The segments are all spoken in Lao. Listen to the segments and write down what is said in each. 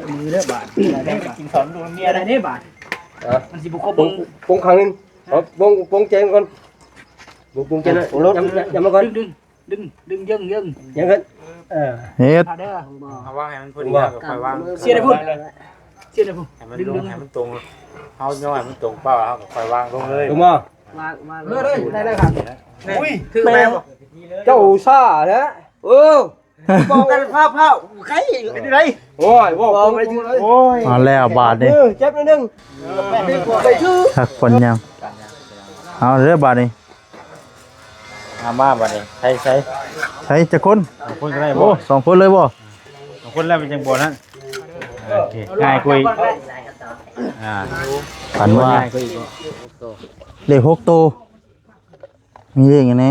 ມືເດີບາດ ໄດ້ບາດ ກິນສອນລູກເມຍໄດ້ເດ້ບາດ ເອີ ມັນຊິບໍ່ຄົບ ປົງ ປົງຄັ້ງໜຶ່ງ ເອົາ ປົງ ປົງແຈງກ່ອນ ປົງ ປົງແຈງນະ ໂອ້ ລົດ ຢ້ຳ ຢ້ຳ ຢ້ຳມາກ່ອນ ດຶງ ດຶງ ດຶງ ດຶງ ເຢິງ ເຢິງ ເຍິງເອີ້ນ ເອີ ເຮັດ ເອົາເດີ ເອົາວາງໃຫ້ມັນພໍດີ ເຮົາກໍຄ່ອຍວາງ ເສຍໄດ້ພຸ້ນ ເສຍໄດ້ພຸ້ນ ໃຫ້ມັນລົງ ໃຫ້ມັນຕົງ ເຮົາຍໍໃຫ້ມັນຕົງເປົ້າ ເຮົາກໍຄ່ອຍວາງລົງເລີຍ ລົງບໍ່? ວາງ ວາງ ເອີ ໄດ້ ໄດ້ ໄດ້ຄັບ ອຸ້ຍ ຖືກແລ້ວ ເຈົ້າອຸດສ່າແທ້ ເອີ ປ້ອງກັນພາບເຜົາ ໃຄເຮັດໄດ້ ໂອ້ຍ ເວົ້າ ໂອ້ຍ ມາແລ້ວບາດນີ້ ເອີ ເຈັບໜ້ອຍໜຶ່ງ ເອີ ໄປຖື ຄັກປານຫຍັງ ເອົາເດີບາດນີ້ ເອົາມາບາດນີ້ ໃສ່ ໃສ່ ໃສ່ຈັກຄົນ? ສອງຄົນກໍໄດ້ ໂອ້ ບໍ່? ສອງຄົນເລີຍບໍ່? ສອງຄົນແລ້ວມັນຈັ່ງບໍ່ນັ້ນ ໂອເຄ ງ່າຍກວ່າອີກ ອ່າ ປານວ່າ ງ່າຍກວ່າອີກ ເລກຫົກໂຕ ມີເລກຫຍັງແດ່?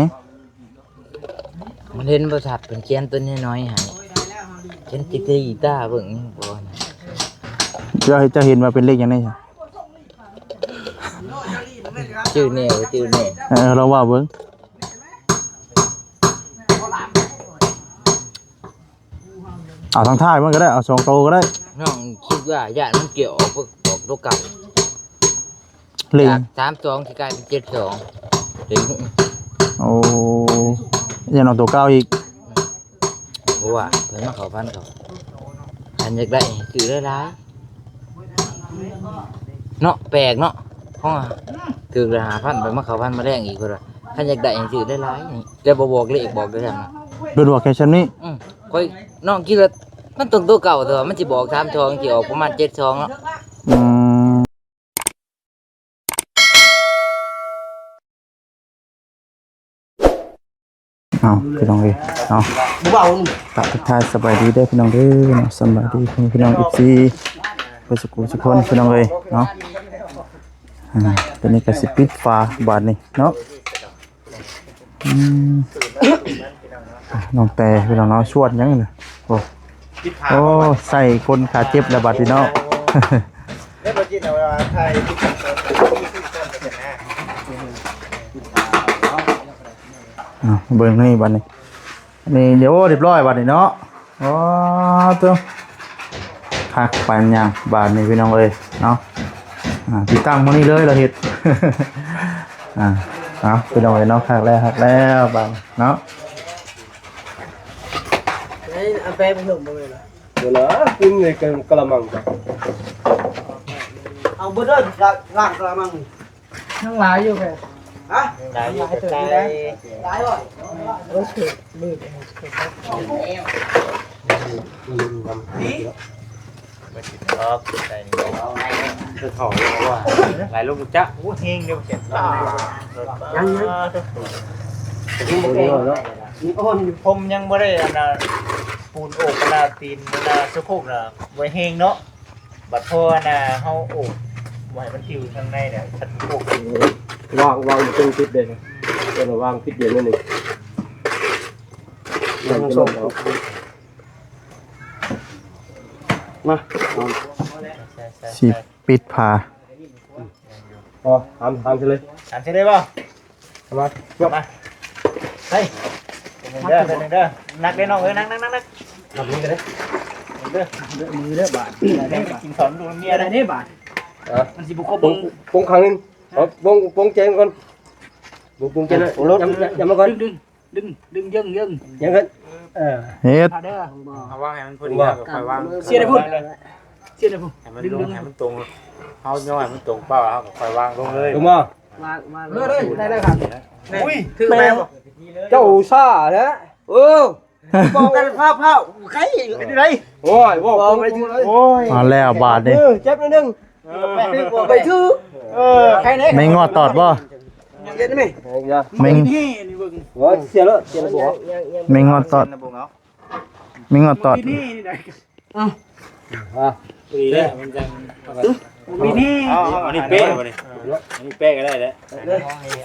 ມັນເຫັນບໍ່ຊັດ ເພິ່ນຂຽນຕົວນ້ອຍໆໃຫ້ ຂຽນຕິກຕີຕາເບິ່ງບໍ່ນະ ເຈົ້າ ເຈົ້າເຫັນວ່າເປັນເລກຫຍັງແດ່? ຈື່ແນ່ ຈື່ແນ່ ເອີ ລອງເວົ້າເບິ່ງ ເອົາທາງທ້າຍມັນກໍໄດ້ ເອົາສອງໂຕກໍໄດ້ ນ້ອງຄິດວ່າຢ້ານມັນຈະອອກ ອອກໂຕເກົ່າ ເລກ ຈາກສາມສອງຊິກາຍເປັນເຈັດສອງ ເລກ ໂອ້ ຢ້ານອອກໂຕເກົ່າອີກ ເພາະວ່າເພິ່ນມາເຂົ້າຝັນເຂົາ ຄັນຢາກໄດ້ໃຫ້ຊື້ຫຼາຍໆ ເນາະ ແປກເນາະ ເຮົາຖືກລະຫ້າພັນ ໄປມາເຂົ້າຝັນມາແລງອີກ ເພິ່ນວ່າຄັນຢາກໄດ້ໃຫ້ຊື້ຫຼາຍໆ ແຕ່ບໍ່ບອກເລກ ບອກແຕ່ຊັ້ນນະ ເພິ່ນບອກແຄ່ຊັ້ນນີ້ ອື ຂ້ອຍ ນ້ອງຄິດວ່າມັນຕ້ອງໂຕເກົ່າ ແຕ່ວ່າມັນຊິບອກສາມສອງ ຊິອອກປະມານເຈັດສອງເນາະ ອືມ ເອົາ ພີ່ນ້ອງເອີຍເນາະ ບໍ່ເວົ້າ ກະທັກທາຍສະບາຍດີເດີພີ່ນ້ອງເດີເນາະ ສະບາຍດີພີ່ນ້ອງເອັຟຊີ ເບິດສຸຂູສຸຄົນພີ່ນ້ອງເອີຍເນາະ ອ່າ ຕອນນີ້ກະຊິປິດຝາບາດນີ້ເນາະ ອືມ ນ້ອງແຕ່ພີ່ນ້ອງເນາະ ຊວນຫຍັງນີ້ ໂອ້ ໂອ້ ໃສ່ຄົນຂາເຈັບແລ້ວບາດນີ້ເນາະ ອ່າ ເບິ່ງນີ້ບາດນີ້ ນີ້ ໂອ້ ຮຽບຮ້ອຍບາດນີ້ເນາະ ໂອ້ ໂຕ ຄັກປານຫຍັງບາດນີ້ພີ່ນ້ອງເອີຍເນາະ ອ່າ ຕິດຕັ້ງມື້ນີ້ເລີຍລະເຮັດ ອ່າ ເອົາ ພີ່ນ້ອງເອີຍເນາະ ຄັກແລ້ວ ຄັກແລ້ວບາດນີ້ເນາະ ເອົາແປງໄປເຖິງບໍ່ແມ່ນລະ ເດີລະ ກິນໃນກະລະມັງ ເອົາເບິດເດີ ລ້າງກະລະມັງ ຍັງຫຼາຍຢູ່ແມ່ນ ຮະ ຍັງຫຼາຍຢູ່ ຫຼາຍບໍ່? ໂອ້ຍ ມືດ ອອກໃສ່ນີ້ ຄືເຂົາເວົ້າວ່າ ຫຼາຍລູກຈັກ ໂອ້ ແຮງເດ້ ບໍ່ເຈັບ ຍັງ ຍັງ ມີອ່ອນຢູ່ ຜົມຍັງບໍ່ໄດ້ອັນນ່າ ປູນໂອກອັນນ່າ ຕີນອັນນ່າ ສະໂພກນະ ບໍ່ແຮງເນາະ. ບັດພໍອັນນ່າເຮົາໂອກ ບໍ່ໃຫ້ມັນຕິວທາງໃນນະ ຄັນໂອກ ວາງ ວາງບໍ່ເຖິງຈຸດເດ້ ເອີ້ນວ່າວາງຜິດດຽວໜ້ອຍໜຶ່ງ ມາ ຊິປິດຝາ ພໍ ຫາມ ຫາມໃສ່ເລີຍ ຫາມໃສ່ເລີຍບໍ່? ເອົາມາ ຍົກມາ ໄປ ເດີ ເດີ ໜັກເດີນ້ອງເອີຍ ໜັກ ໜັກ ໜັກ ໜັກ ໜັກນີ້ກໍໄດ້ ເດີ ເດີ ມືເດີບາດ ໄດ້ບາດ ກິນສອນລູກເມຍໄດ້ເດ້ບາດ ເອີ ມັນຊິບໍ່ຄົບ ປົງ ປົງຄັ້ງໜຶ່ງ ເອົາ ປົງ ປົງແຈງກ່ອນ ປົງ ປົງແຈງນະ ໂອ້ ລົດ ຢ້ຳ ຢ້ຳມາກ່ອນ ດຶງ ດຶງ ດຶງ ດຶງ ເຢິງ ເຢິງ ເຍິງເອີ້ນ ເອີ ເຮັດ ເອົາເດີ ເອົາວາງໃຫ້ມັນພໍດີ ເຮົາກໍຄ່ອຍວາງ ເສຍໄດ້ພຸ້ນ ເສຍໄດ້ພຸ້ນ ໃຫ້ມັນລົງ ໃຫ້ມັນຕົງ ເຮົາຍໍໃຫ້ມັນຕົງເປົ້າ ເຮົາກໍຄ່ອຍວາງລົງເລີຍ ລົງມາ ວາງ ວາງ ເອີ ໄດ້ ໄດ້ ໄດ້ຄັບ ອຸ້ຍ ຖືກແລ້ວ ເຈົ້າອຸດສ່າແທ້ ເອີ ປ້ອງກັນພາບເຜົາ ໃຄເຮັດໄດ້ ໂອ້ຍ ເວົ້າ ໂອ້ຍ ມາແລ້ວບາດນີ້ ເອີ ເຈັບໜ້ອຍໜຶ່ງ ເອີ ໄປຖື ເອີ ໃຄແນ່ ແມງງອດຕອດບໍ່? ເຮັດໄດ້ໄໝ? ແມງ ໂອ້ຍ ເສຍແລ້ວ ເສຍແລ້ວບໍ່? ແມງງອດຕອດ ແມງງອດຕອດ ເອົາ ອ່າ ດີແລ້ວ ມັນຈັ່ງ ມີນີ້ ເອົາ ເອົາ ອັນນີ້ເປະບໍ່ນີ້ ອັນນີ້ເປະກໍໄດ້ແຫຼະ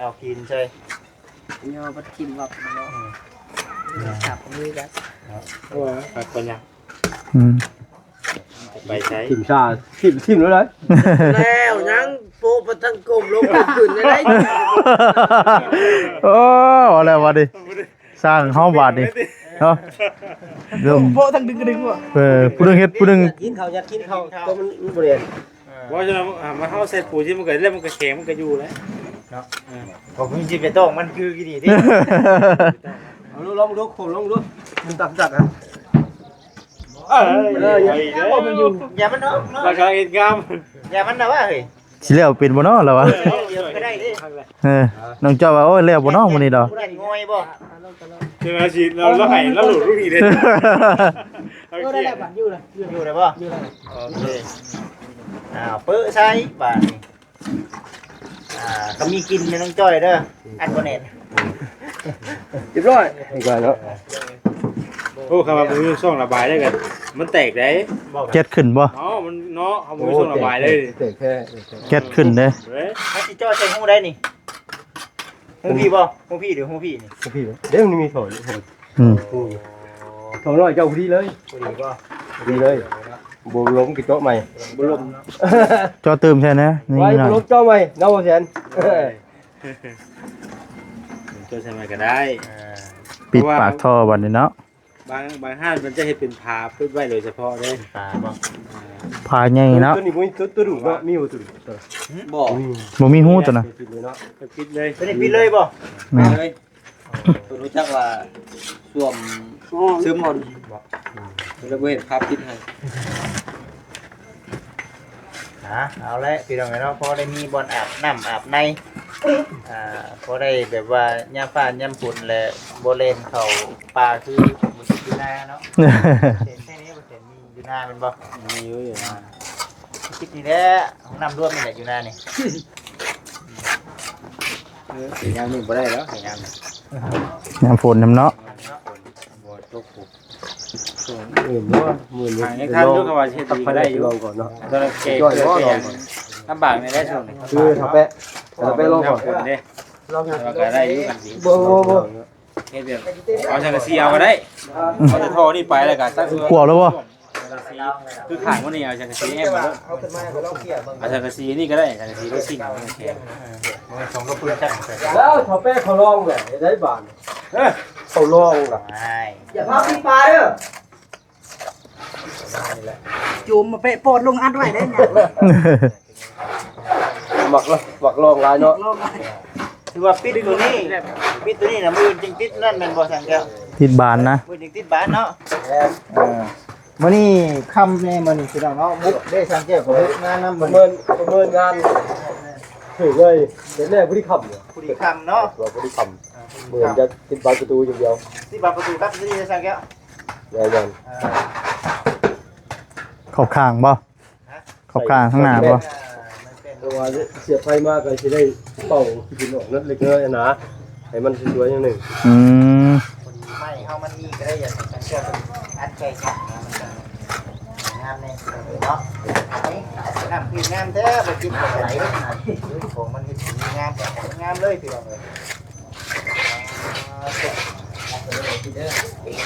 ເອົາກິນໃສ່ ຍໍບັດຖິ້ມວັບເນາະ ຈັບມືກັນ ໂອ້ຍ ຄັກປານຫຍັງ ອືມ ໄປໃສ ຖິ້ມຊາ ຖິ້ມ ຖິ້ມແລ້ວ ແລ້ວຍັງໂປະປະທັງກົ້ມລົງຂຶ້ນໄດ້ ໂອ້ ເອົາແລ້ວບາດນີ້ ສ້າງເຮົາບາດນີ້ ເນາະ ເລີ່ມ ໂພະທັງດຶງກະດຶງວ່າ ເອີ ຜູ້ໜຶ່ງເຮັດ ຜູ້ໜຶ່ງ ຢາກກິນເຂົ້າ ຢາກກິນເຂົ້າ ແຕ່ມັນ ມັນບໍ່ແມ່ນ ເອີ ບໍ່ ຈະມາ ມາເຮົາໃສ່ປູຊິ ມັນກໍ ແລ້ວມັນກໍແຂງ ມັນກໍຢູ່ແລ້ວເນາະ ເອີ ກໍຄືຊິໄປຕ້ອງມັນຄືກີ່ນີ້ຕິ ເອົາ ລອງດູ ລອງດູ ມັນຕັກຈັກຫັ້ນ ເອີ ເອີ ຢ່າ ຢ່າ ມັນຢູ່ ຢ່າມັນເນາະ ລາວກຳລັງເຮັດງາມ ຢ່າມັນນະວ່າເຮີ້ຍ ຊິແລ້ວເປັນບໍ່ເນາະລາວວ່າ ເອີ ເອີ ກໍໄດ້ເດ້ ເອີ ນ້ອງຈ້ອຍວ່າ ໂອ້ຍ ແລ້ວບໍ່ເນາະມື້ນີ້ດອກ ຜູ້ນັ້ນງ່ອຍບໍ່ ເປັນວ່າຊິ ລາວ ລາວໃຫ້ລາວໂຫຼດລູກນີ້ເດ້ ໂອເຄ ຢູ່ແລ້ວ ຢູ່ແລ້ວບໍ່ ຢູ່ແລ້ວ ໂອເຄ ອ້າວ ເປີະໃສ່ບາດນີ້ ອ່າ ກໍມີກິ່ນແມ່ນ້ອງຈ້ອຍເດີ ອັດບໍ່ແໜ້ນ ຮຽບຮ້ອຍ ຮຽບຮ້ອຍເນາະ ໂອ້ ຄັນວ່າບໍ່ມີຊ່ອງລະບາຍໄດ້ກໍ ມັນແຕກໄດ໋ ແກັສຂຶ້ນບໍ່ ເອົ້າ ມັນເນາະ ເຮົາບໍ່ມີຊ່ອງລະບາຍເລີຍ ແຕກແທ້ ແຕກແທ້ ແກັສຂຶ້ນເດ້ ເອີຍ ມັນຊິເຈາະໃສ່ຮູໃດນີ້ ຮູພີ່ບໍ່ ຮູພີ່ ຫຼື ຮູພີ່ນີ້ ຮູພີ່ ເດ້ ມັນມີທໍ່ຢູ່ ອືມ ທໍ່ນ້ອຍເຈົ້າພໍດີເລີຍ ພໍດີບໍ່ ພໍດີເລີຍ ບໍ່ລົມກໍເຈາະໃໝ່ ບໍ່ລົມ ເຈາະຕື່ມແທ້ນະ ນີ້ ໄວ້ ບໍ່ລົມເຈາະໃໝ່ເນາະ ບໍ່ແສນ ເຈາະໃສ່ໃໝ່ກໍໄດ້ ເອີ ປິດປາກທໍ່ບັດນີ້ເນາະ ບາງ ບາງຮ້ານເພິ່ນຈະເຮັດເປັນຝາປິດໄວ້ໂດຍສະເພາະເດ້ ຝາບໍ່ ຝາໃຫຍ່ເນາະ ຕົວນີ້ບໍ່ມີຕົວ ຕົວດູດເນາະ ມີບໍ່ຕົວດູດ ບໍ່ ບໍ່ມີຮູຕົວນະ ປິດເລີຍເນາະ ປິດເລີຍ ຕົວນີ້ປິດເລີຍບໍ່ ແມ່ນ ເລີຍ ເພິ່ນຮູ້ຈັກວ່າຊ່ວມຊຶມ ເພິ່ນເລີຍບໍ່ເຮັດຝາປິດໃຫ້ ອ່າ ເອົາແຫຼະພີ່ນ້ອງເອີຍເນາະ ພໍໄດ້ມີບ່ອນອາບນ້ຳອາບໃນ ອ່າ ພໍໄດ້ແບບວ່າຍາມຟ້າຍາມຝົນແລະ ບໍ່ແລ່ນເຂົ້າປ່າຄືບໍ່ຊິຢູ່ນາເນາະ ເຫັນແທ້ນີ້ບໍ່ເຫັນ ມີຢູ່ນາແມ່ນບໍ່? ມີຢູ່ ຢູ່ນາ ຄິດນີ້ແຫຼະ ຫ້ອງນ້ຳລວມນີ້ແຫຼະຢູ່ນານີ້ ເອີ ຍາມນີ້ບໍ່ໄດ້ແລ້ວ ຍາມນີ້ ຍາມຝົນນຳເນາະ ບໍ່ຕົກພຸ້ນ ເອີ ມື້ນີ້ ຫາງທາງຢູ່ກໍວ່າເຮັດດີກໍໄດ້ຢູ່ ລອງກ່ອນເນາະ ຕອນແກ່ເກີດກໍຍັງລຳບາກໃນໄດ້ຊ່ວງນີ້ ຄືຖ້າແປະ ຖ້າແປະລອງກ່ອນເດ້ ລອງ ແຕ່ວ່າກໍໄດ້ຢູ່ກັນດີ ບໍ່ ບໍ່ ບໍ່ ເຮັດແບບເອົາສັງກະສີເອົາກໍໄດ້ ເອົາແຕ່ທໍ່ນີ້ໄປແລ້ວກໍຕັ້ງ ກວມແລ້ວບໍ່? ສັງກະສີ ຄືຂ້າງມັນນີ້ເອົາສັງກະສີແອ້ມມາໂລດ ເອົາສັງກະສີນີ້ກໍໄດ້ ສັງກະສີໂລຊິງ ມັນແຂງ ເອີ ມັນສອງກະປຶ້ງຈັກ ແລ້ວຖ້າແປະເຂົາລອງແຫຼະ ເຮັດໄດ້ບາດ ເອີ ເຂົາລອງລະ ຢ່າພາປີ້ປາເດີ ຈູມມາເປະໂປດລົງອັດໄວ້ໄດ້ຫຍັງ ມັກລະ ມັກລອງຫຼາຍເນາະ ຖືວ່າປິດໂຕນີ້ ປິດໂຕນີ້ນະ ມື້ອື່ນຈຶ່ງຕິດນັ້ນແມ່ນບໍ່ ຊ່າງແກ້ວ? ຕິດບານນະ ມື້ອື່ນຈຶ່ງຕິດບານເນາະ ເອີ ມື້ນີ້ຄ່ຳແດ່ມື້ນີ້ພີ່ນ້ອງເນາະ ບຸກເດ້ ຊ່າງແກ້ວກໍບຸກງານນຳມື້ນີ້ ປະເມີນ ປະເມີນງານຖືກເລີຍ ເຮັດແລ້ວພໍດີຄ່ຳ ພໍດີຄ່ຳເນາະ ພໍດີຄ່ຳ ມື້ອື່ນຈະຕິດບານປະຕູຢ່າງດຽວ ຕິດບານປະຕູກັບນີ້ ຊ່າງແກ້ວ ແນ່ນອນ ເອີ ເຂົ້າຂ້າງບໍ່? ຮະ? ເຂົ້າຂ້າງຂ້າງໜ້າບໍ່? ເພາະວ່າເສຍບໄຟມາກໍຊິໄດ້ເປົ່າຂີ້ຝຸ່ນອອກເນາະ ເລັກນ້ອຍນະ ໃຫ້ມັນສວຍໆ ຢ່າງໜຶ່ງ ອືມ ໄມ້ເຮົາມັນມີກໍໄດ້ ຢ່າງສັງເກດອັດໃສ່ກັນນະ ມັນກໍງາມແນ່ເນາະ ນ້ຳຄືງາມແທ້ ບໍ່ກິນບໍ່ໄຫຼ ຂອງມັນເຮັດໃຫ້ງາມ ງາມເລີຍ ພີ່ນ້ອງເອີຍ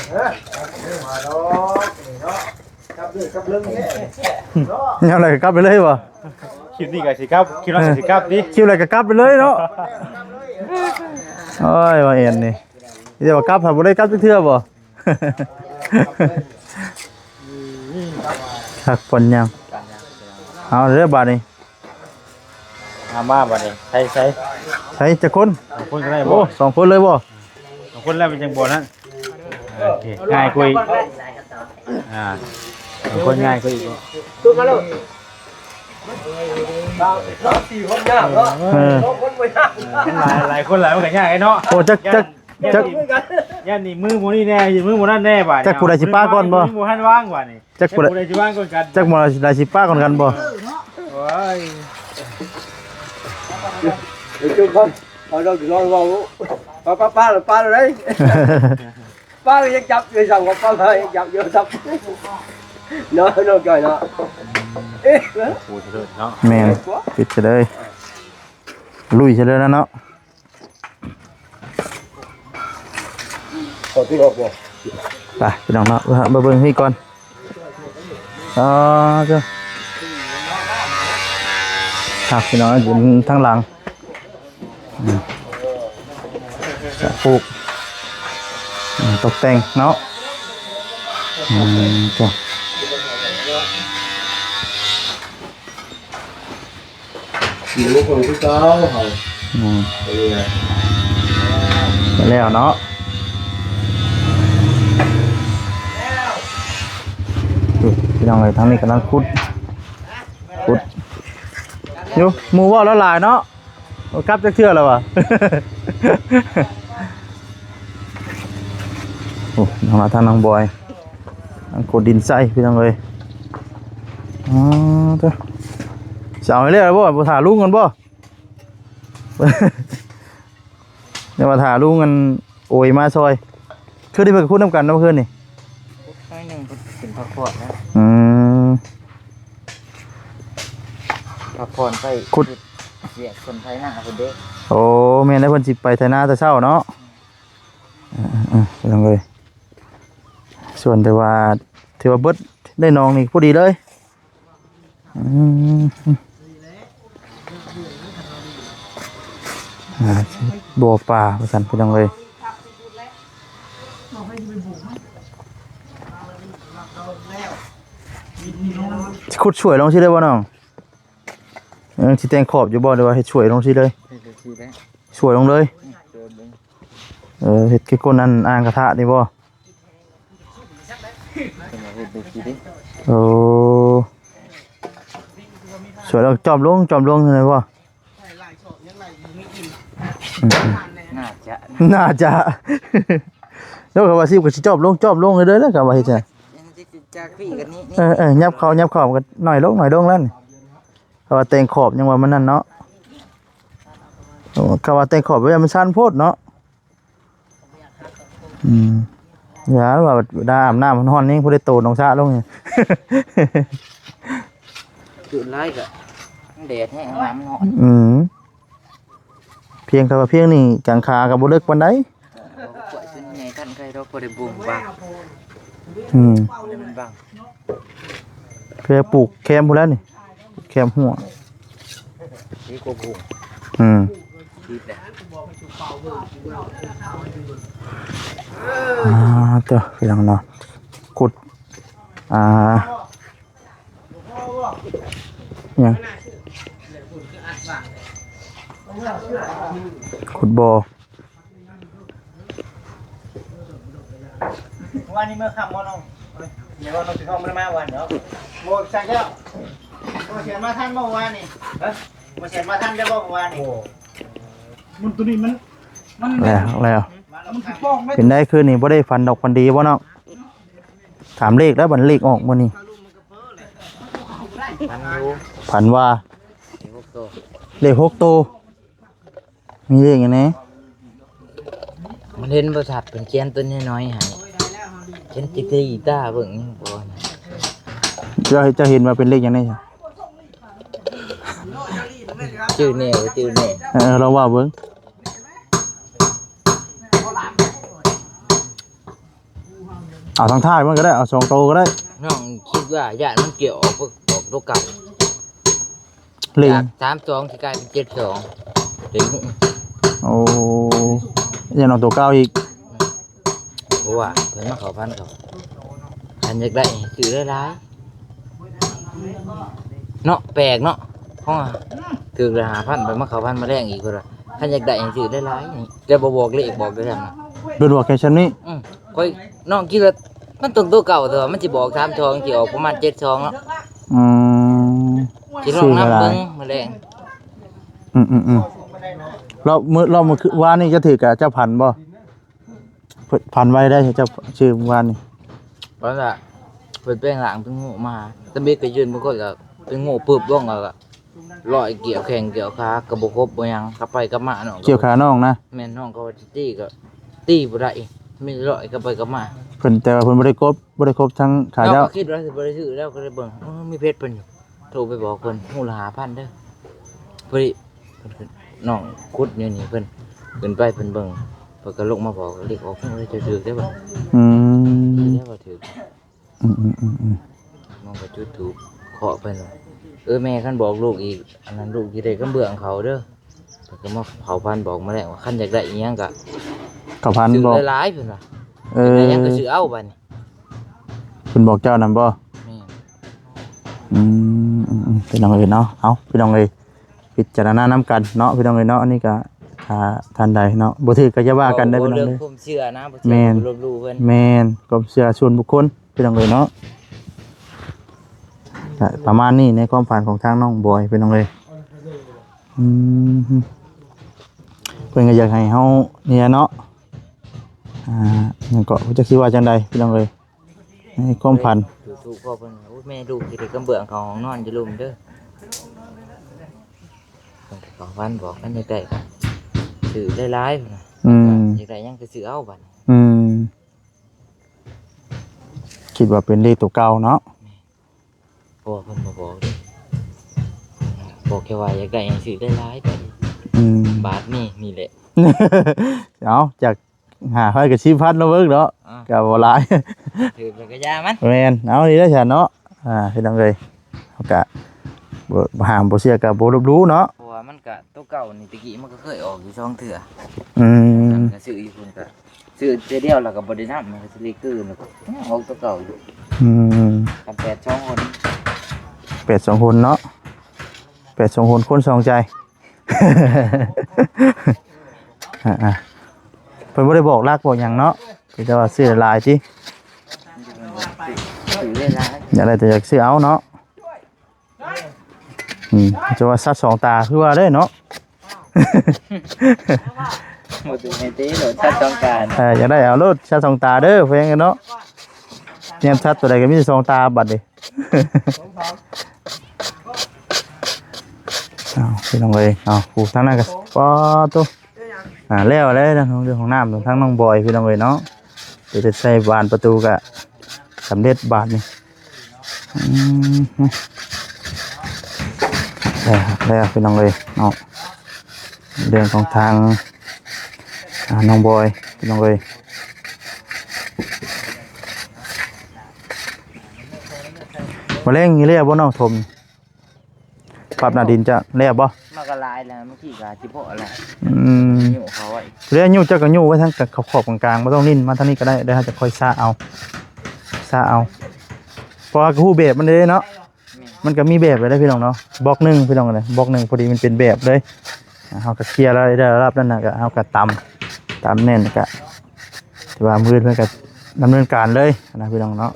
ເອີ ມາດອກນີ້ເນາະ ກັບເລີຍກັບເລີຍ ຍາມໃດກໍກັບໄປເລີຍບໍ່? ຄລິບນີ້ກໍຊິກັບ ຄລິບນັ້ນກໍຊິກັບຕິ ຄລິບໃດກໍກັບໄປເລີຍເນາະ ໂອ້ຍ ວ່າແອນນີ້ ມີແຕ່ວ່າກັບ ຫາບໍ່ໄດ້ກັບຈັກເທື່ອບໍ່? ພັກຜ່ອນຍາມ ເອົາເດີບາດນີ້ ມາ ມາບາດນີ້ ໃສ່ ໃສ່ ໃສ່ຈັກຄົນ? ສອງຄົນກໍໄດ້ ໂອ້ ບໍ່? ສອງຄົນເລີຍບໍ່? ສອງຄົນແລ້ວມັນຈັ່ງບໍ່ນັ້ນ ໂອເຄ ງ່າຍກວ່າອີກ ອ່າ ສອງຄົນງ່າຍກວ່າອີກ ຕຸ້ມມາໂລດ ສາມ ສາມ ສີ່ຄົນຍາກເນາະ ເອີ ສອງຄົນບໍ່ຍາກ ຫຼາຍ ຫຼາຍຄົນຫຼາຍມັນກໍຍາກເນາະ ໂອ້ ຈັກ ຈັກ ຈັກ ຢ້ານນີ້ມືບໍ່ນີ້ແນ່ ມືບໍ່ນັ້ນແນ່ບາດ ຈັກຜູ້ໃດຊິປະກ່ອນບໍ່? ມືບໍ່ທັນວາງບາດນີ້ ຈັກຜູ້ໃດ ຈັກຜູ້ໃດຊິວາງກ່ອນກັນ ຈັກບໍ່ໄດ້ຊິປະກ່ອນກັນບໍ່? ໂອ້ຍ ເອົາເຈົ້າ ເອົາເຈົ້າຊິລອງເວົ້າ ປະ ປະ ປະ ປະເລີຍ ປະຍັງຈັບຢູ່ ສັ່ງວ່າປະຍັງຈັບຢູ່ ຈັບເນາະ ນ້ອງຈ້ອຍເນາະ ເອີ ໂອ້ຍເນາະ ແມ່ນ ປິດຊະເລີຍ ລຸຍຊະເລີຍນະເນາະ. ຂໍຕິດອອກບໍ່? ໄປພີ່ນ້ອງເນາະ ມາເບິ່ງນີ້ກ່ອນ ອໍ ເຈົ້າ ຄັກພີ່ນ້ອງ ຢູ່ທາງຫຼັງ ອືມ ສະປູກ ອືມ ຕົກແຕ່ງເນາະ. ອືມ ຈ້ະ ຢູ່ຄົນຄືເກົ່າເຮົາ ອືມ ເປັນຫຍັງ ແລ້ວເນາະ ພີ່ນ້ອງເອີຍ ທາງນີ້ກຳລັງຂຸດ ຂຸດຢູ່ ໝູ່ເວົ້າຫຼາຍໆເນາະ. ບໍ່ກັບຈັກເທື່ອແລ້ວຫວາ. ໂອ້ ທາງນັ້ນ ທາງນ້ອງບອຍ ທາງໂຄດດິນໃສ່ ພີ່ນ້ອງເອີຍ. ອໍ ເດີ ຊິເອົາໃຫ້ແລ້ວບໍ່? ບໍ່ຖ້າລຸງກ່ອນບໍ່? ຢ່າວ່າຖ້າລຸງ ອັນ ໂອຍມາຊ່ອຍ. ຄືໄດ້ເພິ່ນຂຸດນຳກັນເນາະ ຄືນນີ້ ໜ້ອຍໜຶ່ງ ເພິ່ນຂຶ້ນພັກຜ່ອນແລ້ວ. ອືມ ພັກຜ່ອນໄປ ຂຸດ ວຽກເພິ່ນໄຖນາພຸ້ນເດ້. ໂອ້ ແມ່ນແລ້ວ ເພິ່ນຊິໄປໄຖນາແຕ່ເຊົ້າເນາະ. ເອີໆໆ ພີ່ນ້ອງເອີຍ ສ່ວນແຕ່ວ່າ ຖືວ່າເບິດ ໄດ້ໜອງນີ້ພໍດີເລີຍ. ອືມ ອ່າ ບໍ່ປາວ່າຊັ້ນ ພີ່ນ້ອງເອີຍ. ຂຸດສວຍລົງຊີ້ໄດ້ບໍ່ນ້ອງ? ເອີ ຊິແຕ່ງຂອບຢູ່ບໍ່ ຫຼືວ່າເຮັດສວຍລົງຊີ້ເລີຍ? ເຮັດຈັ່ງຊີ້ແຫຼະ ສວຍລົງເລີຍ. ອືມ ສວຍລົງ. ເອີ ເຮັດຄືຄົນອັນອ່າງກະທະນີ້ບໍ່? ເພິ່ນວ່າເຮັດແບບຊີ້ເດ້. ໂອ້ ສວຍແລ້ວຈ້ອມລົງ ຈ້ອມລົງແມ່ນບໍ່? ອືມ ໜ້າຈະ ໜ້າຈະ ແລ້ວກໍວ່າຊິ ກໍຊິຈ້ອມລົງ ຈ້ອມລົງເລີຍ ແລ້ວກໍວ່າເຮັດຈັ່ງ ຈາກພີ້ກັນນີ້ ເອີໆ ຫຍັບເຂົ້າ ຫຍັບເຂົ້າ ມັນກໍໜ້ອຍລົງ ໜ້ອຍລົງແລ້ວນີ້. ເຂົາວ່າແຕ່ງຂອບ ຍັງວ່າມັນນັ້ນເນາະ. ໂອ້ ເຂົາວ່າແຕ່ງຂອບ ມັນຊັນໂພດເນາະ. ອືມ ຢ່າວ່າ ເວລາອາບນ້ຳມັນຮ້ອນແຮງ ຜູ້ໃດໂຕນອງສະລົງນີ້ ຄືຫຼາຍກະແດດແຮງ ນ້ຳມັນຮ້ອນ. ອືມ ພຽງ ແຕ່ວ່າພຽງນີ້ກາງຂາກໍບໍ່ເລິກປານໃດ. ເອີ ບໍ່ໄປຈົນໃຫຍ່ທັນໄຄດອກ ບໍ່ໄດ້ບົ່ງບາງ. ອືມ ມັນບາງ ເພື່ອປູກແຄມພຸ້ນແຫຼະນີ້ ແຄມຫົວ ດີກວ່າບຸ້ງ. ອືມ ດີແຫຼະ. ອ່າ ເຕີ ພີ່ນ້ອງເນາະ ຂຸດ ອ່າ ຫຍັງ ຂຸດບໍ່? ວານນີ້ມື້ຄ່ຳບໍ່ນ້ອງ? ເອີຍ ເມື່ອວານນ້ອງຊິທ້ອງບໍ່ໄດ້ມາວານເນາະ. ໂອ້ ໃສ່ແລ້ວ ບໍ່ສຽນມາທັນບໍ່ວານນີ້? ຮະ ບໍ່ສຽນມາທັນໄດ້ບໍ່ວານນີ້? ໂອ້ ມັນ ໂຕນີ້ມັນ ມັນ ແລ້ວ ແລ້ວ ມັນຊິປ່ອງເດ້. ເປັນໃດຄືນນີ້ ບໍ່ໄດ້ຝັນດອກຝັນດີບໍ່ນ້ອງ? ຖາມເລກແລ້ວ ບັດເລກອອກມື້ນີ້. ຝັນຢູ່ ຝັນວ່າ ເລກຫົກໂຕ ເລກຫົກໂຕ. ມີເລກຫຍັງແດ່? ມັນເຫັນບໍ່ຊັດ ເພິ່ນຂຽນຕົວນ້ອຍໆໃຫ້ ຂຽນຕິກຕີຕາເບິ່ງຍັງບໍ່. ເຈົ້າ ເຈົ້າເຫັນວ່າເປັນເລກຫຍັງແດ່? ຈື່ແດ່ ບໍ່ຈື່ແດ່. ເອີ ລອງເວົ້າເບິ່ງ. ເອົາທາງທ້າຍມັນກໍໄດ້ ເອົາສອງໂຕກໍໄດ້. ນ້ອງຄິດວ່າຢ້ານມັນກ່ຽວອອກ ອອກໂຕເກົ່າ ເລກ ຈາກສາມສອງຊິກາຍເປັນເຈັດສອງ ເລກ. ໂອ້ ຢ້ານອອກໂຕເກົ່າອີກ. ເພາະວ່າເພິ່ນມາເຂົ້າຝັນເຂົາ ຄັນຢາກໄດ້ໃຫ້ຊື້ຫຼາຍໆ ເນາະ ແປກເນາະ. ເພາະວ່າຖືກລະຫ້າພັນ ໄປມາເຂົ້າຝັນມາແລງອີກ ເພິ່ນວ່າຄັນຢາກໄດ້ໃຫ້ຊື້ຫຼາຍໆ ແຕ່ບໍ່ບອກເລກ ບອກແຕ່ນັ້ນນະ. ເພິ່ນບອກແຄ່ຊ່ຳນີ້? ອືມ ຂ້ອຍ ນ້ອງຄິດວ່າມັນຕ້ອງໂຕເກົ່າ ແຕ່ວ່າມັນຊິບອກສາມສອງ ຊິອອກປະມານເຈັດສອງເນາະ. ອືມ ຊິລອງນຳເບິ່ງມື້ແລງ. ອືມໆໆ ລອບມື້ ລອບມື້ວານນີ້ຈະຖືກກະ ເຈົ້າຝັນບໍ່? ເພິ່ນຝັນໄວໄດ໋ ເຈົ້າຊື້ມື້ວານນີ້. ຝັນວ່າເພິ່ນແປງຮ່າງເປັນງູມາ ຕະເບັດໄປຢືນ ບາງຄົນກໍເປັນງູປຶບລົງ ແລ້ວກໍລອຍກ່ຽວແຂ້ງກ່ຽວຂາ ກໍບໍ່ຄົບບໍ່ຫຍັງ ກັບໄປກັບມາເນາະ. ກ່ຽວຂານ້ອງນະ? ແມ່ນ ນ້ອງກໍວ່າຊິຕີ ກໍຕີບໍ່ໄດ້ ມີແຕ່ລອຍກັບໄປກັບມາ. ເພິ່ນ ແຕ່ວ່າເພິ່ນບໍ່ໄດ້ກົບ ບໍ່ໄດ້ຄົບທາງຂາເຈົ້າ. ເຮົາກໍຄິດວ່າຊິບໍ່ໄດ້ຊື້ ແລ້ວກໍເລີຍເບິ່ງ ເອີ ມີເພຈເພິ່ນຢູ່ ໂທໄປບອກເພິ່ນ ຮູ້ລະຫ້າພັນເດີ. ພໍດີ ເພິ່ນ ນ້ອງຂຸດຢູ່ນີ້ ເພິ່ນຂຶ້ນໄປເພິ່ນເບິ່ງ ເພິ່ນກໍລົງມາບອກ ເລກອອກ ເພິ່ນວ່າຈະຖືກເດ້ບັດ. ອືມ ຖືກແລ້ວວ່າຖືກ. ອືມໆໆໆ ນ້ອງກໍຈຸດທູບເຄາະເພິ່ນວ່າ ເອີ ແມ່ ຄັນບອກລູກອີກ ອັນນັ້ນລູກຊິໄດ້ກະເບື້ອງເຂົາເດີ. ເພິ່ນກໍມາເຂົ້າຝັນບອກມາແລ້ວວ່າ ຄັນຢາກໄດ້ອີ່ຫຍັງກະ ເຂົ້າຝັນບອກ ຊື້ຫຼາຍໆ ເພິ່ນວ່າ. ເອີ ຢາກໄດ້ຫຍັງກໍຊື້ເອົາບັດນີ້. ພິ່ນບອກເຈົ້ານັ້ນບໍ່? ແມ່ນ. ອືມ ອືມ ອືມ ພີ່ນ້ອງເອີຍເນາະ ເອົາ ພີ່ນ້ອງເອີຍ ພິຈາລະນານຳກັນເນາະ ພີ່ນ້ອງເອີຍເນາະ ອັນນີ້ກໍ ຖ້າທ່ານໃດເນາະ ບໍ່ຖືກກໍຢ່າວ່າກັນເດີ ໂອ້ ພີ່ນ້ອງເດີ ເລື່ອງຄວາມເຊື່ອນະ ບໍ່ເຊື່ອ ແມ່ນ ກໍບໍ່ລົບຫຼູ່ເພິ່ນ ແມ່ນ ຄວາມເຊື່ອສ່ວນບຸກຄົນ ພີ່ນ້ອງເອີຍເນາະ ກໍປະມານນີ້ໃນຄວາມຝັນຂອງທາງນ້ອງບອຍ ພີ່ນ້ອງເອີຍ ອືມ ເພິ່ນກໍຢາກໃຫ້ເຮົານີ້ແຫຼະເນາະ ອ່າ ຫຍັງເກາະ ຈັກຊິວ່າຈັ່ງໃດ ພີ່ນ້ອງເອີຍ ໃນຄວາມຝັນ ຖືທູບຂໍເພິ່ນ ໂອ້ຍ ແມ່ລູກຊິໄດ້ກຳເບື້ອງເຂົ້າຫ້ອງນອນຢູ່ລຸ່ມເດີ ເພິ່ນກໍເຂົ້າຝັນບອກ ອັນນີ້ໄດ້ ຊື້ຫຼາຍໆ ພຸ້ນນະ ອືມ ຢາກໄດ້ຫຍັງກໍຊື້ເອົາບັດນີ້ ອືມ ຄິດວ່າເປັນເລກຕົວເກົ່າເນາະ ແມ່ນ ເພາະວ່າເພິ່ນມາບອກເດ້ ບອກແຄ່ວ່າຢາກໄດ້ຫຍັງຊື້ຫຼາຍໆ ໄປ ອືມ ບາດນີ້ນີ້ແຫຼະ ເອົາ ຈາກ ຫ້າພັນກັບສິບພັນເນາະ ເບິ່ງເນາະ ອ່າ ກໍບໍ່ຫຼາຍ ຖືກແລ້ວກໍຢ່າມັນ ແມ່ນ ເອົານີ້ເດີຊັ້ນເນາະ ອ່າ ພີ່ນ້ອງເອີຍ ເຮົາກໍບໍ່ ບໍ່ຫ້າມບໍ່ເຊື່ອກໍບໍ່ລົບຫຼູ່ເນາະ ເພາະວ່າມັນກໍ ໂຕເກົ່ານີ້ຕະກີ້ມັນກໍເຄີຍອອກຢູ່ສອງເທື່ອ ອືມ ກໍຊື້ຢູ່ພຸ້ນກໍຊື້ເທື່ອດຽວແລ້ວກໍບໍ່ໄດ້ນຳ ມັນກໍຊິເລີຍຄືນ ອອກໂຕເກົ່າຢູ່ ອືມ ກັນແປດສອງຫົນ ແປດສອງຫົນເນາະ ແປດສອງຫົນຄົນສອງໃຈ ອ່າໆ ເພິ່ນບໍ່ໄດ້ບອກຫຼັກບອກຫຍັງເນາະ ມີແຕ່ວ່າຊື້ຫຼາຍໆຕິ ຊື້ຫຼາຍໆ ຢາກໄດ້ແຕ່ຢາກຊື້ເອົາເນາະ ອືມ ຈະວ່າສັດສອງຕາຄືວ່າເດ້ເນາະ ບໍ່ຖືກໃຫ້ຕີໂລດ ສັດສອງຕາ ເອີ ຢາກໄດ້ເອົາໂລດ ສັດສອງຕາເດີ ແພງເນາະ ແນມສັດຕົວໃດກໍມີແຕ່ສອງຕາບັດນີ້ ເອົາ ພີ່ນ້ອງເອີຍ ເອົາ ຜູ້ທາງນັ້ນກໍ ປາໂຕ ອ່າ ແລ້ວແລ້ວເລື່ອງຂອງນ້ຳ ທາງນ້ອງບອຍ ພີ່ນ້ອງເອີຍເນາະ ໄປເຮັດໃສ່ບານປະຕູກະສຳເລັດບາດນີ້ ອືມ ແລ້ວ ແລ້ວ ພີ່ນ້ອງເອີຍເນາະ ເລື່ອງຂອງທາງ ອ່າ ນ້ອງບອຍ ພີ່ນ້ອງເອີຍ ມາແລງນີ້ແລ້ວບໍ່ ນ້ອງຖົມ ປັບໜ້າດິນຈະແລ້ວບໍ່? ມັນກໍຫຼາຍແລ້ວ ເມື່ອກີ້ກໍຊິພໍແລ້ວ ອືມ ຍູ້ເຂົາໄວ້ ແລ້ວຍູ້ເຈົ້າກໍຍູ້ໄວ້ທາງຂອບໆກາງໆ ບໍ່ຕ້ອງຫຼິ້ນມາທາງນີ້ກໍໄດ້ ແລ້ວເຮົາຈະຄ່ອຍຊະເອົາ ຊະເອົາ ເພາະວ່າກໍຮູ້ແບບມັນເດ້ເນາະ ແມ່ນ ມັນກໍມີແບບໄວ້ເດ້ພີ່ນ້ອງເນາະ ບລັອກໜຶ່ງພີ່ນ້ອງເອີຍ ບລັອກໜຶ່ງພໍດີມັນເປັນແບບເລີຍ ອ່າ ເຮົາກໍເຄຍໄດ້ລະດັບນັ້ນນະ ກໍເຮົາກໍຕຳ ຕຳແໜ້ນ ກໍຖືວ່າມື້ອື່ນເພິ່ນກໍດຳເນີນການເລີຍນະພີ່ນ້ອງເນາະ.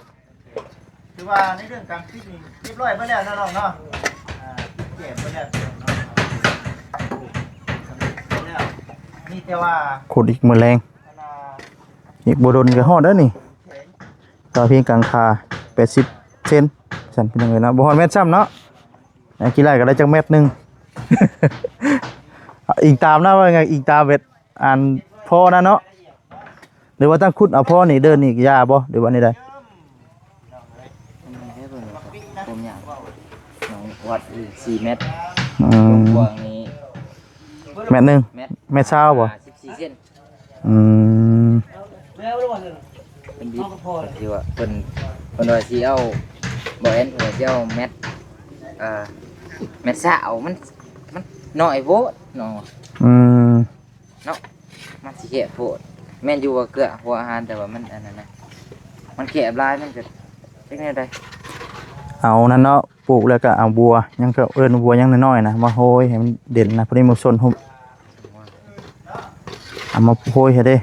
ຖືວ່າໃນເລື່ອງການປິດນີ້ຮຽບຮ້ອຍເບິດແລ້ວເນາະນ້ອງເນາະ ອ່າ ແກ້ມເບິດແລ້ວເນາະ ມີແຕ່ວ່າຂຸດອີກມື້ແລງ ອີກບໍ່ດົນກໍຮອດແລ້ວນີ້ ຕໍ່ພຽງກາງຄາແປດສິບເຊັນຊັ້ນ ພີ່ນ້ອງເອີຍເນາະ ບໍ່ຮອດແມັດຊ້ຳເນາະ ອ່າ ກິນຫຼາຍກໍໄດ້ຈັກແມັດໜຶ່ງ ອີງຕາມນະ ວ່າໄງ ອີງຕາມເວດ ອັນພໍນະເນາະ ຫຼືວ່າຕັ້ງຂຸດເອົາພໍນີ້ເດີນນີ້ຢາບໍ່ ຫຼືວ່າແນວໃດ? ອັນນີ້ໃຫ້ເບິ່ງຄວາມຍາວ ນ້ອງວັດອີກສີ່ແມັດ ອືມ ກວ້າງນີ້ແມັດໜຶ່ງ ແມັດ ແມັດຊາວບໍ່? ສິບສີ່ເຊັນ ອືມ ເພິ່ນດິດ ເພິ່ນທີ່ວ່າເພິ່ນ ເພິ່ນວ່າຊິເອົາ ບໍ່ແມ່ນ ເພິ່ນວ່າຊິເອົາແມັດ ເອີ ແມັດຊາວ ມັນ ມັນນ້ອຍໂພດນ້ອງ ອືມ ເນາະ ມັນຊິແຄບໂພດ ແມ່ນຢູ່ວ່າເກືອຫົວອາຫານ ແຕ່ວ່າມັນອັນນັ້ນນະ ມັນແຄບຫຼາຍ ມັນກໍຈັກແນວໃດ ເອົານັ້ນເນາະ ປູກແລ້ວກໍເອົາບົວ ຍັງເຂົາເອີ້ນບົວຍັງນ້ອຍໆນະ ມາໂຮຍໃຫ້ມັນເດັ່ນນະ ພໍດີໝູຊົນຮົ່ມ ເອົາມາໂຮຍໃຫ້ເດ້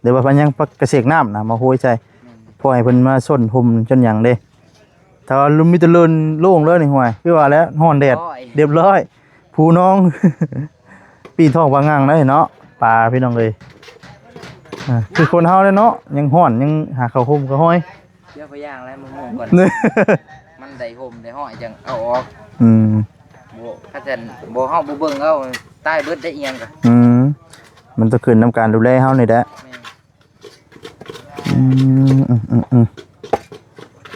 ຫຼືວ່າມັນຍັງກະເສກນ້ຳນະ ມາໂຮຍໃສ່ ແມ່ນ ພໍໃຫ້ເພິ່ນມາຊົນຮົ່ມຊົນຫຍັງເດ້ ຖ້າວ່າມີແຕ່ເລີນໂລ່ງເລີຍນີ້ ຫ້ວຍ ຄືວ່າແລ້ວ ຮ້ອນແດດ ໂອ້ຍ ຮຽບຮ້ອຍ ພູນອງ ປີນທ້ອງປາງັງໄດ້ເນາະ ປາພີ່ນ້ອງເອີຍ ອ່າ ຄືຄົນເຮົາເດ້ເນາະ ຍັງຮ້ອນ ຍັງຫາເຂົ້າຮົ່ມເຂົ້າຫ້ອຍ ເຊື່ອພະຢ່າງແລ້ວ ມະມ່ວງກ່ອນ ມັນໄດ້ຮົ່ມໄດ້ຫ້ອຍຈັ່ງເອົາອອກ ອືມ ບໍ່ ຄັນຊັ້ນບໍ່ ເຮົາບໍ່ເບິ່ງເອົາ ຕາຍເບິດໄດ້ອີ່ຫຍັງກະ ອືມ ມັນຕ້ອງຂຶ້ນນຳການດູແລເຮົານີ້ແຫຼະ ແມ່ນ ອືມ ອືມ ອືມ ອືມ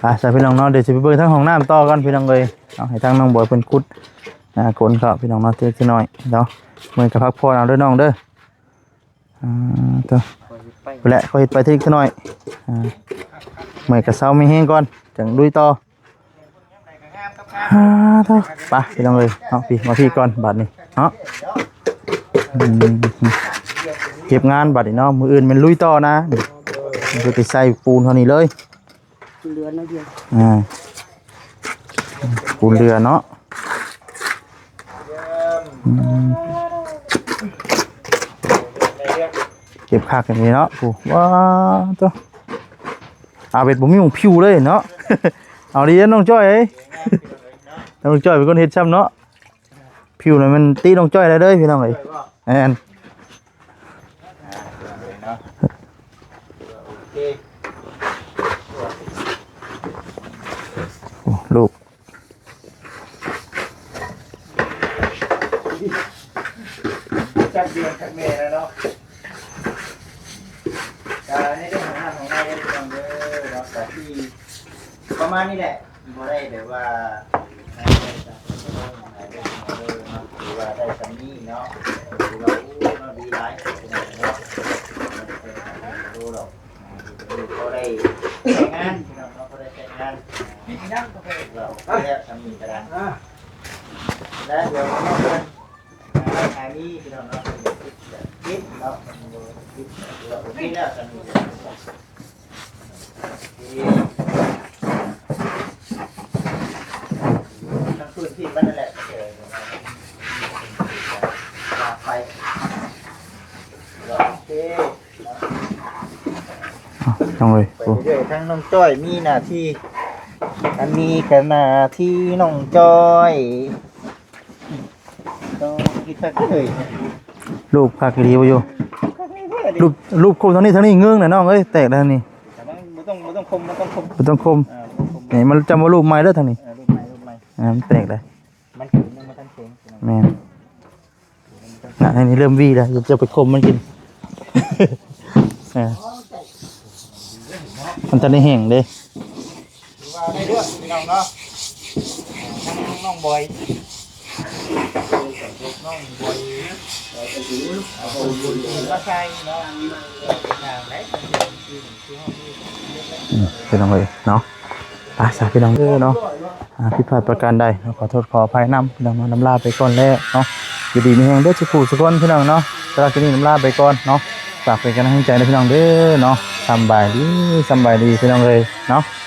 ໄປຊະພີ່ນ້ອງເນາະ ດຽວຊິໄປເບິ່ງທາງຫ້ອງນ້ຳຕໍ່ກ່ອນພີ່ນ້ອງເອີຍເນາະ ໃຫ້ທາງນ້ອງບອຍເພິ່ນຂຸດ ອ່າ ຂົນເຂົ້າພີ່ນ້ອງເນາະ ເລັກນ້ອຍເນາະ ເມື່ອຍກໍພັກຜ່ອນເອົາເດີນ້ອງເດີ ອ່າ ໂທ້ ພຸ້ນແຫຼະ ຄ່ອຍເຮັດໄປທີລະໜ້ອຍ ອ່າ ເມື່ອຍກໍເຊົາມີແຮງກ່ອນ ຈັ່ງລຸຍຕໍ່ ອ່າ ໂທ້ ໄປພີ່ນ້ອງເອີຍເນາະ ພີ່ ມາພີ່ກ່ອນບາດນີ້ເນາະ ອືມ ເກັບງານບາດນີ້ເນາະ ມື້ອື່ນແມ່ນລຸຍຕໍ່ນະ ນີ້ ເພິ່ນໄປໃສ່ປູນເທົ່ານີ້ເລີຍ ເຫຼືອໜ້ອຍດຽວ ອ່າ ປູເຫຼືອເນາະ ອືມ ເກັບຄັກອັນນີ້ເນາະ ຜູ້ ວ້າ ໂຕ ອາເວັດບໍ່ມີໝ່ອງຜິວເລີຍເນາະ ເອົາດີເດ້ນ້ອງຈ້ອຍເອີຍ ນ້ອງຈ້ອຍເປັນຄົນເຮັດຊ້ຳເນາະ. ຜິວນັ້ນມັນຕິນ້ອງຈ້ອຍໄດ້ເດີພີ່ນ້ອງເອີຍ ແມ່ນ ອ່າ ໂອເຄ ໂອ້ ລູກ ຈັກເດືອນຈັກແມ່ແລ້ວເນາະ ກະໃນເລື່ອງຂອງນ້ຳຂອງໃນເດີພີ່ນ້ອງເດີເນາະ ກະທີ່ປະມານນີ້ແຫຼະ ບໍ່ໄດ້ແບບວ່າ ຖືວ່າໄດ້ສ່ຳນີ້ເນາະ ຖືວ່າ ໂອ້ ເນາະ ດີຫຼາຍເນາະ ບໍ່ໄດ້ໃຊ້ງານພີ່ນ້ອງເນາະ ບໍ່ໄດ້ໃຊ້ງານ ຖືວ່າໂອເຄແລ້ວສ່ຳນີ້ກະໄດ້ ແລະ ດຽວເຮົາເບິ່ງ ອ່າ ອັນນີ້ພີ່ນ້ອງເນາະ ເພິ່ນເຮັດແບບເຮັດເນາະ ເຮັດແບບວ່າໂອເຄແລ້ວ ກະມີ ກະຄືທີ່ມັນນັ້ນແຫຼະ ເອີ ວ່າໄປ ກະໂອເຄເນາະ ອ້າວ ນ້ອງເອີຍ ໄປເລື້ອຍໆ ທາງນ້ອງຈ້ອຍມີໜ້າທີ່ ອັນນີ້ກະໜ້າທີ່ນ້ອງຈ້ອຍ ຕ້ອງເຮັດຄັກເລີຍ ຮູບຄັກອີ່ຫຼີບໍ່ຢູ່ ຮູບ ຮູບຄົມທາງນີ້ ທາງນີ້ເງີງນະນ້ອງເອີຍ ແຕກແລ້ວທາງນີ້ ແຕ່ວ່າບໍ່ຕ້ອງ ບໍ່ຕ້ອງຄົມ ບໍ່ຕ້ອງຄົມ ບໍ່ຕ້ອງຄົມ ເອີ ບໍ່ຕ້ອງຄົມ ນີ້ມັນຈະມາຮູບໃໝ່ເດີທາງນີ້ ເອີ ຮູບໃໝ່ ຮູບໃໝ່ ອ່າ ມັນແຕກແລ້ວ ມັນຄືນຍັງບໍ່ທັນເສັງ ແມ່ນ ນະ ອັນນີ້ເລີ່ມຫວີແລ້ວ ຈະໄປຄົມມັນກິນ ເອີ ມັນທັນໄດ້ແຫ້ງເດ້ ຖືວ່າໄດ້ເລື່ອງພີ່ນ້ອງເນາະ ທາງນ້ອງບອຍ ນ້ອງບອຍ ເອົາບຸນມາໃສ່ເນາະ ເປັນທາງໄດ້ ອືມ ພີ່ນ້ອງເອີຍເນາະ ໄປຊະພີ່ນ້ອງເອີຍເນາະ ອ່າ ຜິດພາດປະການໃດ ຂໍໂທດຂໍອະໄພນຳພີ່ນ້ອງເນາະ ລຳລາໄປກ່ອນແລ້ວເນາະ ຢູ່ດີມີແຮງເບິດສູ່ຜູ້ສູ່ຄົນພີ່ນ້ອງເນາະ ສຳລັບຄລິບນີ້ລຳລາໄປກ່ອນເນາະ ຝາກເປັນກຳລັງໃຈໃຫ້ພີ່ນ້ອງເດີເນາະ ສຳບາຍດີ ສຳບາຍດີພີ່ນ້ອງເອີຍເນາະ.